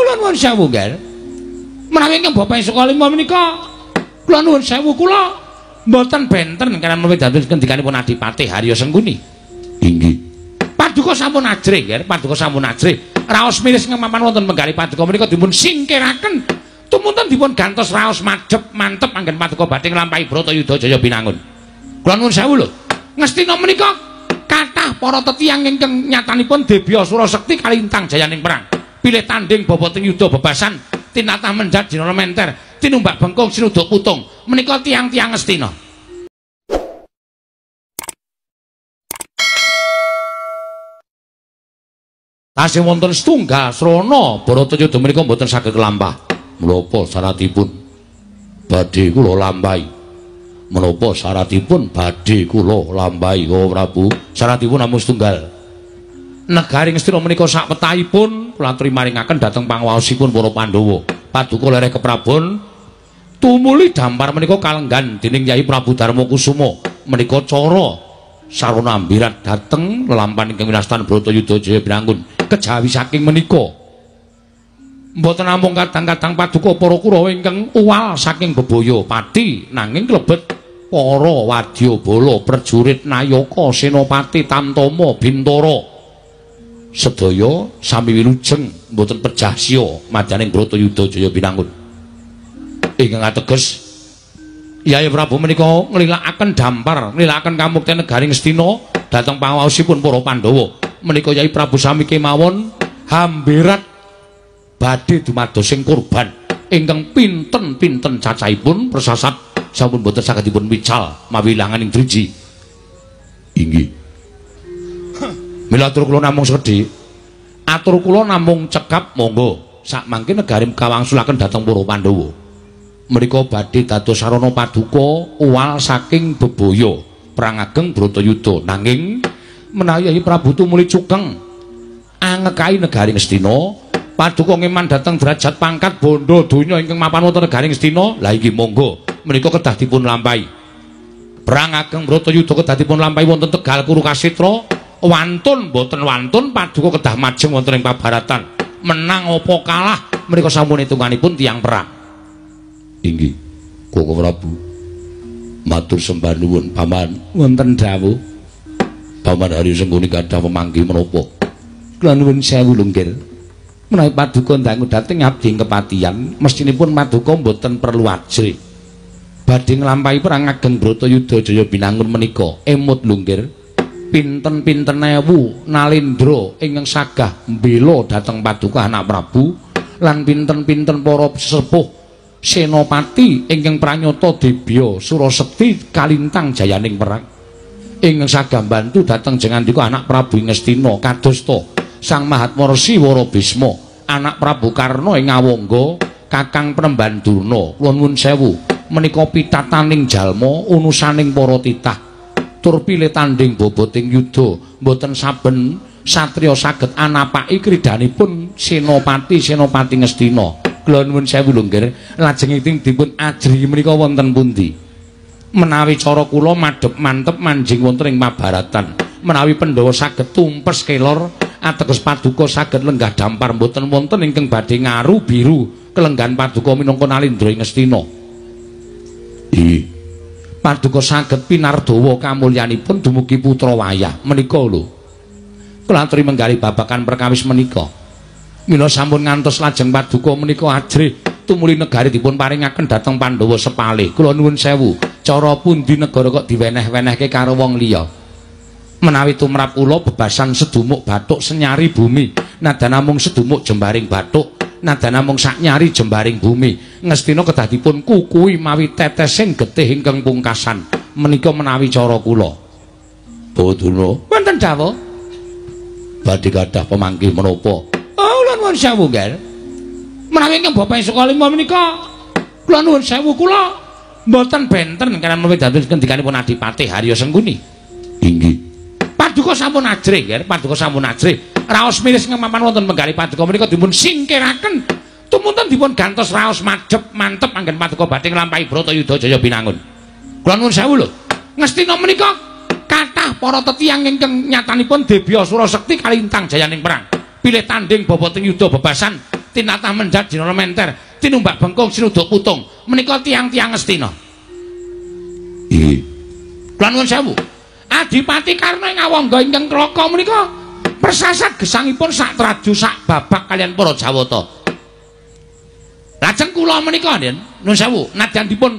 kula nuwun sewu, Ngger. Menawi ingkang Bapak Sukalima menika kula nuwun sewu kula mboten benten kaliyan menawi dados ngendikanipun Adipati Harya Sengkuni. Inggih. Paduka sampun ajrih, Ngger, paduka sampun ajrih. Raos miris ngemapan wonten penggalih paduka menika dipun singkiraken. Tumunten dipun gantos raos madhep mantep anggen paduka badhe nglampahi Bratayuda Jaya Binangun. Kula nuwun sewu lho. Ngastina menika kathah para tetiyang ingkang nyatanipun debya sura sekti kalintang jayaning perang. Pilih tanding boboting yuda bebasan, tinatah menjat jinana menter, tinumbak bengkung sinuduk putung. Menika tiyang-tiyang Ngastina. Tasih wonten setunggal srana Bharatayuda menika mboten saged kelampah. Menapa syaratipun badhe kula lampahi? Menapa syaratipun badhe kula lampahi, oh Prabu? Syaratipun namung setunggal. Negari Ngastina menika sak petahipun kula aturi maringaken dhateng panguwaosipun para Pandhawa. Paduka lereh keprabon tumuli dampar menika kalenggan dening Yai Prabu Darma Kusuma. Menika cara sarana ambirat dhateng lelampahan ingkang winastan Bratayuda Jaya Binangun. Kejawi saking menika mboten namung kadang-kadang paduka para Kurawa ingkang uwal saking bebaya pati, nanging klebet para wadyabala, prajurit, nayaka, senopati, tamtama, bintara sedaya sami wilujeng mboten pejah siya madyaning Bratayuda Jaya Binangun. Ingkang ateges Yai Prabu menika nglilakaken dampar, nglilakaken kamukten negari Ngastina dhateng panguwaosipun para Pandhawa. Menika Yai Prabu sami kemawon hamberat badhe dumadosing kurban ingkang pinten-pinten cacahipun persasat sampun boten saged dipun wical mawi ilanganing driji. Inggih. Mila atur kula namung sekedhik. Atur kula namung cekap monggo sakmangke negari kawangsulaken dhateng para Pandhawa. Menika badhe dados sarana paduka uwal saking bebaya perang ageng Bratayuda. Nanging menawi Yai Prabu tumuli cukeng angekai negari Ngastina, paduka ngeman dhateng derajat pangkat bondo donya ingkang mapan wonten negari Ngastina, lha iki monggo menika kedah dipun lampahi. Perang ageng Bratayuda kedah dipun lampahi wonten Tegal Kurukasetra, wantun boten wantun paduka kedah majeng wonten ing pabaratan. Menang apa kalah menika sampun hitunganipun tiyang perang. Inggih, Koko Prabu. Matur sembah nuwun paman. Wonten dawuh. Paman Harya Sengkuni gadah pemanggih menapa? Kula nuwun sewu lho, Nggir. Menawi paduka ndangu dhateng abdi ing kepatihan, mestinipun paduka mboten perlu ajrih. Badhe nglampahi perang ageng Bratayuda Jaya Binangun menika emut lho, Nggir. Pinten-pinten ewu nalendra ingkang sagah mbela dhateng paduka anak Prabu lan pinten-pinten para sesepuh senopati ingkang pranyata debya surasekti kalintang jayaning perang ingkang sagah mbantu dhateng jengandika anak Prabu Ngastina kadosta Sang Mahatma Resi Warabisma, anak Prabu Karna ing Awangga, Kakang Penemban Durna. Kula nuwun sewu, menika pitataning jalma unusaning para titah tur pilih tanding boboting yuda mboten saben satriya saged anapaki kridanipun senopati-senopati Ngastina. Kula nuwun sewu lho, Nggir, lajeng dipun ajrihi menika wonten pundi? Menawi cara kula madhep mantep manjing wonten ing pabaratan, menawi Pandhawa saged tumpes kelor ateges paduka saged lenggah dampar mboten wonten ingkang badhe ngaru biru kelenggahan paduka minangka nalendra ing Ngastina. Inggih. Paduka saged pinardawa kamulyanipun dumugi putra wayah menika lho. Kula aturi menggali babakan perkawis menika. Mila sampun ngantos lajeng paduka menika ajrih tumuli negari dipun paringaken dhateng Pandhawa sepalih. Kula nuwun sewu, cara pundi negara kok diweneh-wenehke karo wong liya? Menawi tumrap kula bebasan sedumuk bathuk senyari bumi, nadan namung sedumuk jembaring bathuk, nadan namung saknyari jembaring bumi. Ngastina kedah dipun kukuhi mawi tetesing getih ingkang pungkasan. Menika menawi cara kula. Boduna, wonten dawuh. Badhe gadah pemanggih menapa? Oh, kula nuwun sewu, Nggir. Menawi ingkang Bapak Sukalima menika kula nuwun sewu kula mboten benten kaliyan menawi dados ngendikanipun Adipati Harya Sengkuni. Inggih. Paduka sampun ajrih, Nggir, paduka sampun ajrih. Raos miris ngemapan wonten penggalih paduka menika dipun singkiraken. Tumunten dipun gantos raos madhep mantep anggen paduka badhe nglampahi Bratayuda Jaya Binangun. Kula nuwun sewu lho. Ngastina menika kathah para tetiyang ingkang nyatanipun debya surasekti kalintang jayaning perang. Pilih tanding boboting yuda bebasan, tinatah mendhat jinara menter, tinumbak bengkung sinuduk putung. Menika tiyang-tiyang Ngastina. Nggih. Kula nuwun sewu. Adipati Karna ing awangga ingkang Klaka menika persasat gesangipun sak traju sak babak kalian para Jawata. Lajeng kula menika Den, nuwun sewu, nadyan dipun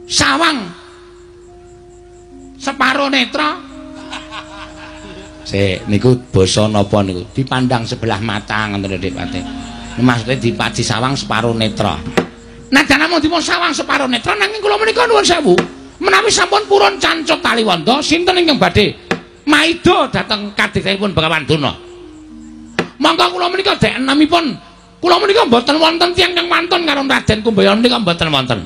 sawang separo netra. Sik niku basa napa niku? Dipandang sebelah mata ngoten lho Dik Pati. Maksude dipaji sawang separo netra. Nadyan namung dipun sawang separo netra nanging kula menika nuwun sewu. Menawi sampun purun cancut taliwonda sinten ingkang badhe maida dhateng kadigdayanipun Begawan Durna. Monggo kula menika dek enamipun kula menika mboten wonten tiyang kang wantun karo Raden Kumbayana menika mboten wonten.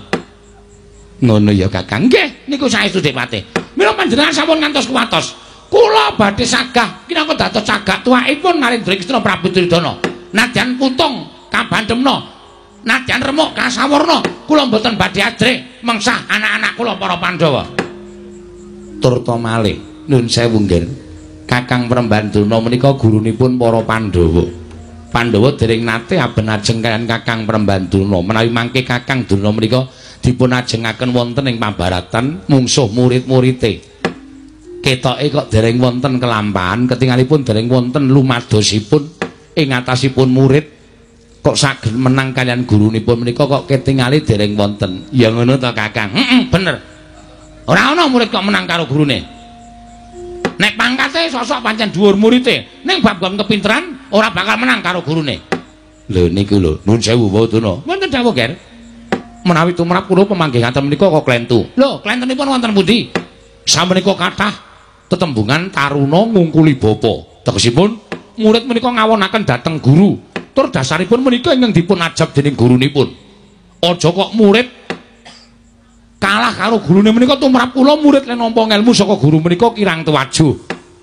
Ngono ya Kakang. Nggih, niku saestu Dik Pati. Mila panjenengan sampun ngantos kuwatos. Kula badhe sagah kinangka dados cagak tuwakipun Narendra Krisna Prabu Duryudana. Nadyan putung kabandemna, nadyan remuk kasawarna, kula mboten badhe ajrih mengsah anak-anak kula para Pandhawa. Turta malih nuwun sewu nggih. Kakang Prembanduna menika gurunipun para Pandhawa. Pandhawa dereng nate aben ajeng kaliyan Kakang Prembanduna. Menawi mangke Kakang Durna menika dipun ajengaken wonten ing pabaratan mungsuh murid-murite. Ketoke kok dereng wonten kelampahan, ketingalipun dereng wonten lumadosipun ing atasipun murid kok saged menang kaliyan gurunipun menika kok ketingali dereng wonten. Ya ngono to Kakang? Heeh, bener. Ora ana murid kok menang karo gurune. Nek pangkate sosok pancen dhuwur murite, ning bab kepinteran ora bakal menang karo gurune. Lho niku lho, nuwun sewu Bawa. Wonten dawuh, Ger. Menawi tumrap kula pemanggih ngaten menika kok klentu. Lho, klentenipun wonten pundi? Samenika kathah tetembungan taruna ngungkuli bapa. Tegesipun murid menika ngawonaken dhateng guru. Tur dasaripun menika ingkang dipun ajab dening gurunipun. Aja kok murid kalah karo gurune menika tumrap kula murid len nampa ngelmu saka guru menika kirang tuwajuh.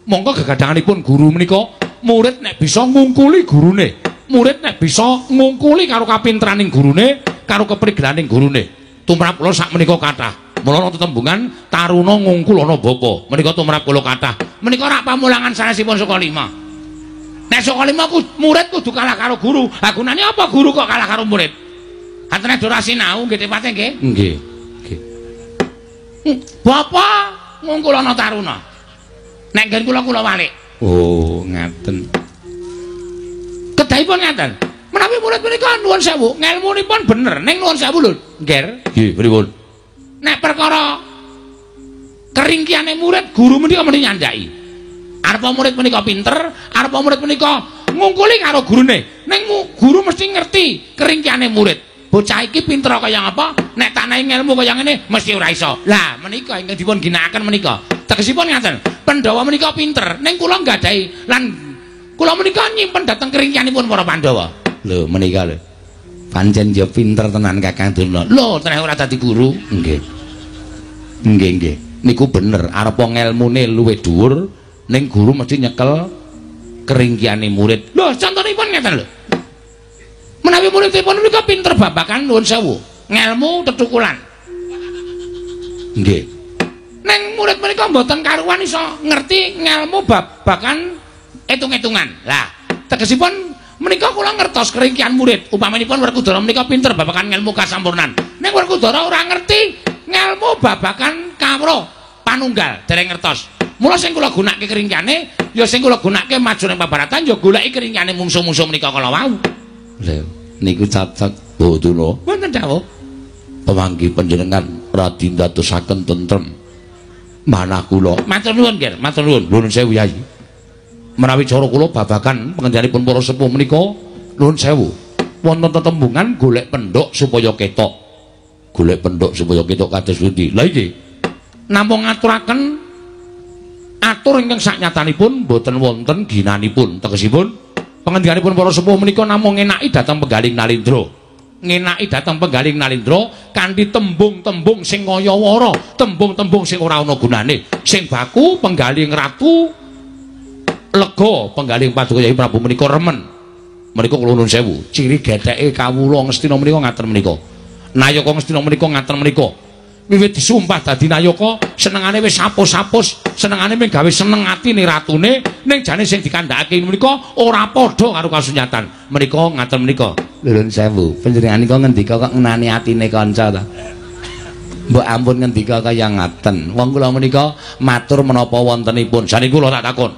Mongko gegadhanganipun guru menika murid nek bisa ngungkuli gurune, murid nek bisa ngungkuli karo kapinteraning gurune, karo keprigelaning gurune. Tumrap kula sak menika kathah. Mula ana tetembungan taruna ngungkul ana bapa. Menika tumrap kula kathah. Menika rak pamulangan sanesipun Sukalima. Nek Sukalima ku murid kudu kalah karo guru. Ha gunane apa guru kok kalah karo murid? Antene ora sinau nggih tepate nggih? Nggih. Nggih. Bapa ngungkul ana taruna. Nek nggen kula kula walik. Oh, ngaten. Kedahipun ngaten. Menawi murid menika nuwun sewu, ngelmunipun bener ning nuwun sewu lho, Ngger. Nggih, pripun? Nek perkara keringkiane murid, guru menika mesti nyandhaki. Arepa murid menika pinter, arepa murid menika ngungkuli karo gurune. Ning guru mesti ngerti keringkiane murid. Bocah iki pinter kaya ngapa, nek tak nahi ngelmu kaya ngene mesti ora iso. Lah menika ingkang dipun ginakaken menika. Tegesipun ngaten, Pandhawa menika pinter, ning kula nggadahi lan kula menika nyimpen dhateng keringkianipun para Pandhawa. Lho menika lho. Pancen ya pinter tenan Kakang Durna. Lho, teneh ora dadi guru. Nggih. Nggih, nggih. Niku bener, arepa ngelmune luwih dhuwur, ning guru mesti nyekel keringkiane murid. Lho, contonipun ngeten lho. Menawi muridipun menika pinter babakan nuwun sewu, ngelmu tetukulan. Nggih. Ning murid menika mboten karuan iso ngerti ngelmu babakan etung-etungan. Lah, tegesipun menika kula ngertos keringkian murid. Upaminipun Werkudara menika pinter babakan ngelmu kasampurnan. Ning Werkudara ora ngerti ngelmu babakan kawruh panunggal, dereng ngertos. Mula sing kula gunake keringkiane, ya sing kula gunake maju ning pabaratan ya goleki keringkiane mungsuh-mungsuh menika kala wau. Lho, niku cacak Bawa. Wonten dawuh. Pemanggih panjenengan radi ndadosaken tentrem manah kula. Matur nuwun, Ger, matur nuwun. Nuwun sewu, Yai. Menawi cara kula babagan pengendhanipun para sepuh menika nuwun sewu. Wonten tetembungan golek pendhok supaya ketok. Golek pendhok supaya ketok kados pundi? Lah iki namung ngaturaken atur ingkang saknyatanipun boten wonten ginanipun. Tegesipun pengendhanipun para sepuh menika namung ngenaki dhateng penggaling Nalindra. Ngenaki dhateng penggaling Nalindra kanthi tembung-tembung sing kaya wara, tembung-tembung sing ora ana gunane, sing baku penggaling ratu lega, penggaling Paduka Yai Prabu menika remen. Menika kula nuwun sewu, ciri getheke kawula Ngastina menika ngaten menika. Nayaka Ngastina menika ngaten menika. Wiwit disumpah dadi nayaka, senengane wis sapus-sapus, senengane mung gawe seneng atine ratune, ning jane sing dikandhakake menika ora padha karo kasunyatan. Menika ngaten menika. Nuwun sewu, panjenengan nika ngendika kok ngenani atine kanca ta? Mbok ampun ngendika kaya ngaten. Wong kula menika matur menapa wontenipun. Jane kula tak takon.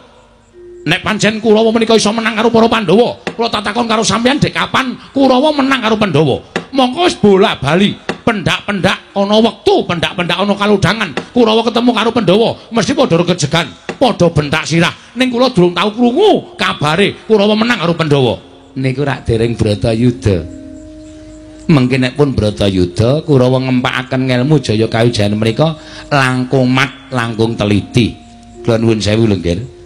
Nek pancen Kurawa menika iso menang karo para Pandhawa, kula tak takon karo sampeyan dek kapan Kurawa menang karo Pandhawa? Mongko wis bola-bali, pendak-pendak ana wektu, pendak-pendak ana kalodhangan, Kurawa ketemu karo Pandhawa, mesti padha regejegan, padha bentak sirah. Ning kula durung tau krungu kabare Kurawa menang karo Pandhawa. Niku rak dereng Bratayuda. Mengke nek pun Bratayuda, Kurawa ngempakaken ngelmu jaya kawijayan menika langkung mat, langkung teliti. Kula nuwun sewu lho, Nggih.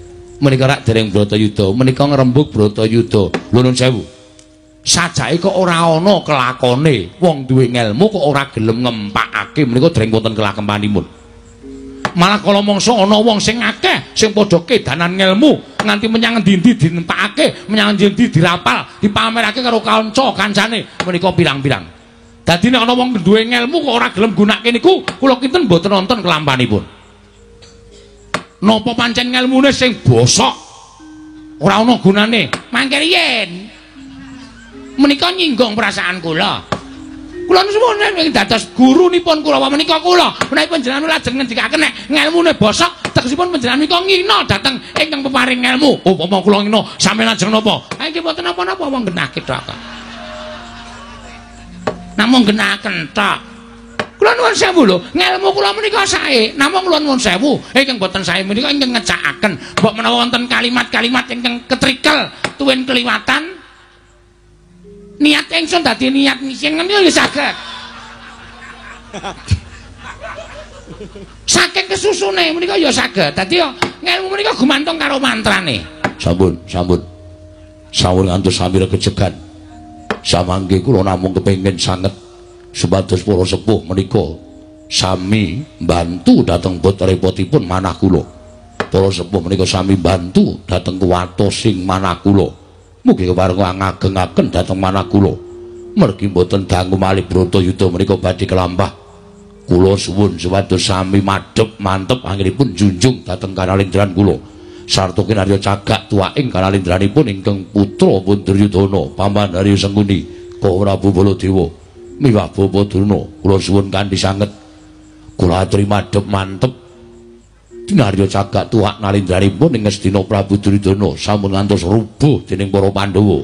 Menika rak dereng Bratayuda, menika ngrembug Bratayuda. Lho nuwun sewu. Sajake kok ora ana kelakone, wong duwe ngelmu kok ora gelem ngempakake, menika dereng wonten kelakempanipun. Malah kala mangsa ana wong sing akeh sing padha kedanan ngelmu nganti menyang endi-endi dinempakake, menyang endi-endi dirapal, dipamerake karo kanca kancane, menika pirang-pirang. Dadi nek ana wong duwe ngelmu kok ora gelem gunakake niku, kula kinten mboten wonten kelampanipun. Napa pancen ngelmune sing bosok ora ana gunane? Mangke riyen menika nyinggung perasaan kula. Kula nuwun ing dados gurunipun Kurawa menika kula menawi panjenengan lajeng ngendikaken nek ngelmune bosok, tegesipun panjenengan menika ngina dhateng ingkang peparing ngelmu. Upama kula ngina, sampeyan lajeng napa? Ha iki mboten napa-napa wong genahke tok. Namung genahaken tok. Kula nuwun sewu lho, ngelmu kula menika sae. Namung kula nuwun sewu ingkang boten sae menika ingkang ngecakaken. Mbok menawa wonten kalimat-kalimat ingkang ketrikel tuwin keliwatan niat ingsun dadi niat sing ngene ya saged. Saking kesusune menika ya saged. Dadi ya ngelmu menika gumantung karo mantrane. Sampun, sampun. Sampun ngantos sami regejegan. Samangke kula namung kepengin sanget supados para sepuh menika sami mbantu dhateng bot repotipun manah kula. Para sepuh menika sami mbantu dhateng kuwatosing manah kula. Mugi kepareng ngagengaken dhateng manah kula. Mergi mboten dangu malih Bratayuda menika badhe kelampah. Kula suwun supados sami madhep mantep anggenipun junjung dhateng kanalindran kula. Sarta kinarya cagak tuwaing kanalindranipun ingkang putra pun Duryudana, paman Harya Sengkuni, Prabu Baladewa, miwah Bapa Durna. Kula suwun kanthi sanget kula aturi madhep mantep dinarya cagak tuwak nalindranipun ing Ngastina Prabu Duryudana sampun ngantos rubuh dening para Pandhawa.